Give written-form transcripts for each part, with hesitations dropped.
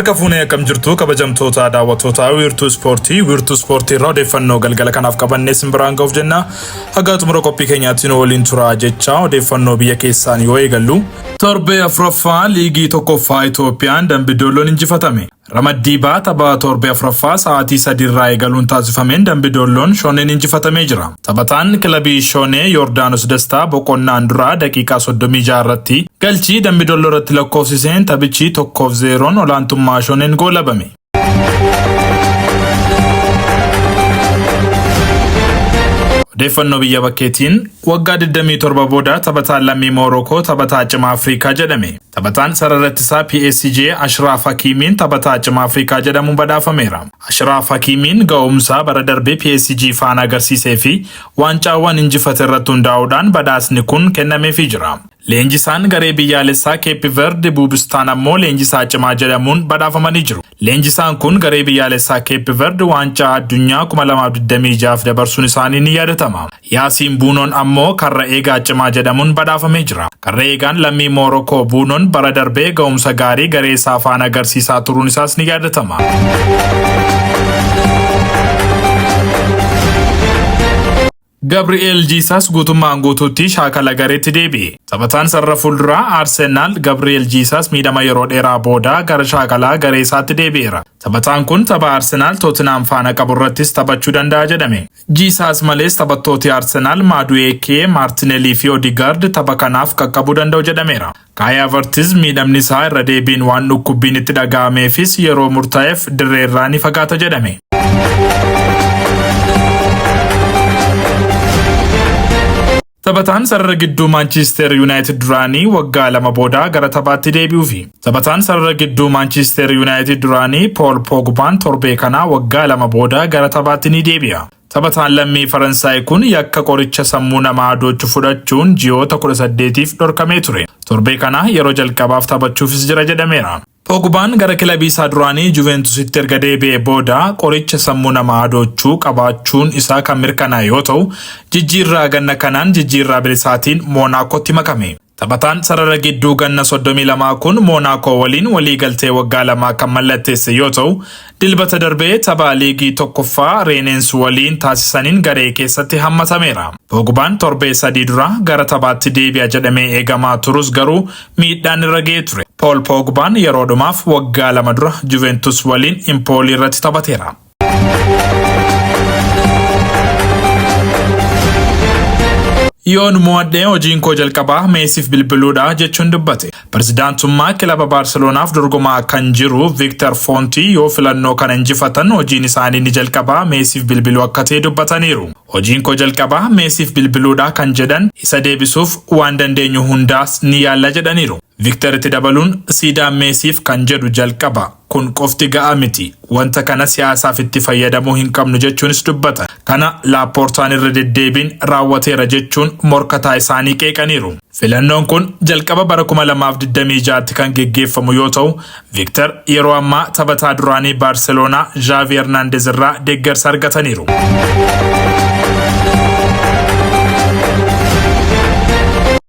Harka fuunee akkam jirtu kabajamtoota daawwattoota Wiirtuu Ispoortii. Wiirtuu Ispoortii irraa odeeffannoo galgala kanaaf qabannee isin biraan ga'uuf jenna. Haga xumura qophii keenyaatti nu waliin turaa jecha odeeffannoo biyya keessaan yoo eegallu. Torbee afuraffaa liigii tokkoffaa Itoophiyaan Dambidoolloon injifatame. Ramaddii B tapha torbee afuraffaa sa'aatii 3 irraa eegaluun taasifameen Dambidoolloon Shooneen injifatamee jira. Taphataan kilabii Shoonee Yoordaanos Dastaa boqonnaan dura daqiiqaa 36 irratti galchii Dambidolloo irratti lakkoofsiseen taphichi 1 fi 0n olaantummaa Shooneen goolabame. Odeeffannoo biyya bakkeetiin waggaa 27 booda taphataan lammii Moorookoo taphataa cimaa Afrikaa jedhame. Taphataan sarara ittisaa PSG Ashraaf Hakiimiin taphataa cimaa Afrikaa jedhamuun badhaafameera. Ashraaf Hakiimiin ga'umsa bara darbe PSG faana agarsiisee fi waancaawwan injifate irratti hundaa'uudhaan badhaasni kun kennameefii jira. Leenjisaan garee biyyaalessaa Keeppi Verde Buubistaan ammoo leenjisaa cimaa jedhamuun badhaafamanii jiru. Leenjisaan kun garee biyyaalessaa Keeppi Verde waancaa addunyaa 2026f dabarsuun isaanii ni yaadatama. Yaasiin Buunoon ammoo karra eegaa cimaa jedhamuun badhaafamee jira. Karra eegaan lammii Moorokoo Buunoon bara darbee ga'umsa gaarii garee isaa faana agarsiisaa turuun isaas ni yaadatama. Gabri'eel Jiisas guutummaan guutuutti shaakala gareetti deebi'e. Taphataan sarara fuulduraa Arsenaal Gabri'eel Jiisas miidhama yeroo dheeraa booda gara shaakalaa garee isaatti deebi'eera. Taphataan kun tapha Arsenaal Tootinhaam faana qabu irrattis taphachuu danda'a jedhame. Jiisas malees taphattooti Arsenaal Maadu'eekee, Maartinelii fi Odigaard tapha kanaaf qaqqabuu danda'u jedhameera. Kaayi Havertiz miidhamni isaa irra deebiin waan dhukkubbiin itti dhaga'ameefis yeroo murtaa'eef dirreerraa ni fagaata jedhame. Taphataan sarara gidduu Maanchister Yuunaayitid duraanii waggaa 2 booda gara taphaatti deebi'uufi. Taphataan sarara gidduu Maanchister Yuunaayitid duraanii Pool Poogbaan torbee kana waggaa 2 booda gara taphaatti ni deebi'a. Taphataan lammii Faransaay kun yakka qoricha sammuu namaa adoochu fudhachuun ji'oota 18f dhorkamee ture. Torbee kana yeroo jalqabaaf taphachuufis jira jedhameera. Poogbaan gara kilabii isaa duraanii Juventusitti erga deebi'ee booda qoricha sammuu namaa adoochu qabaachuun isaa kan mirkanaa'e yoo ta'u, jijjiirraa ganna kanaan jijjiirraa bilisaatiin Moonaakotti makame. Taphataan sarara gidduu ganna 32 kun Moonaakoo waliin waliigaltee waggaa lamaa kan mallatteesse yoo ta'u, Dilbata darbe tapha Liigii Tokkoffaa Reeneens waliin taasisaniin garee keessatti hammatameera. Poogbaan torbee 3 dura gara taphaatti deebi'a jedhamee eegamaa turus garuu miidhaan irra ga'ee ture. Pool Poogbaan yeroo dhumaaf waggaa 2 dura Juventus waliin Impoolii irratti taphateera. Yoon mo'adhe hojiin koo jalqabaa Meesiif bilbiluudha jechuun dubbate. Pirezidaantummaa kilaba Baarseloonaaf dorgomaa kan jiru Viiktar Foontii yoo filannoo kana injifatan hojiin isaanii inni jalqabaa Meesiif bilbiluu akka ta'e dubbataniiru. Hojiin koo jalqabaa Meesiif bilbiluudha kan jedhan isa deebisuuf waan dandeenyu hundaas ni yaalla jedhaniiru. Viktar itti dabaluun siidaan Meesiif kan jedhu jalqaba. Kun qofti ga'aa miti. Wanta kana siyaasaaf itti fayyadamuu hin qabnu jechuunis dubbatan. Kana Laappoortaan irra deddeebiin raawwateera jechuun morkataa isaanii qeeqaniiru. Filannoon kun jalqaba bara 2026tti kan geggeeffamu yoo ta'u, Viktar yeroo ammaa taphataa duraanii Baarseloonaa Zhaavii Hernaandez irraa deeggarsa argataniiru.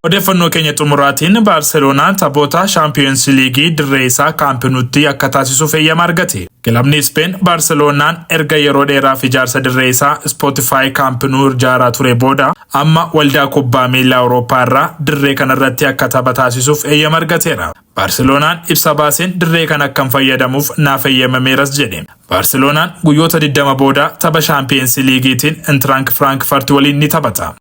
Odeeffannoo keenya xumuraatiin Baarseloonaan taphoota Shaampiyoonsi Liigii dirree isaa Kaampinuutti akka taasisuuf eeyyama argate. Kilabni Ispeen Baarseloonaan erga yeroo dheeraaf ijaarsa dirree isaa Spotify Kaampinuu ijaaraa ture booda amma Waldaa Kubbaa Miillaa Awurooppaa irraa dirree kanarratti akka tapha taasisuuf eeyyama argateera. Baarseloonaan ibsa baaseen dirree kana akkan fayyadamuuf naaf eeyyamameeras jedhe. Baarseloonaan guyyoota 20 booda tapha Shaampiyoonsi Liigiitiin Intiraank Firaankfart waliin ni taphata.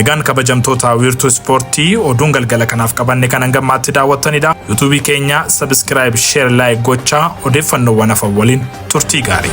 Egaan kabajamtoota Wiirtuu Ispoortii oduun galgala kanaaf qabanne kan hanga ammaatti daawwattanidha. Yuutuubii keenya sabiskiraayib, sheer, laayik gochaa odeeffannoowwan hafan waliin turtii gaarii.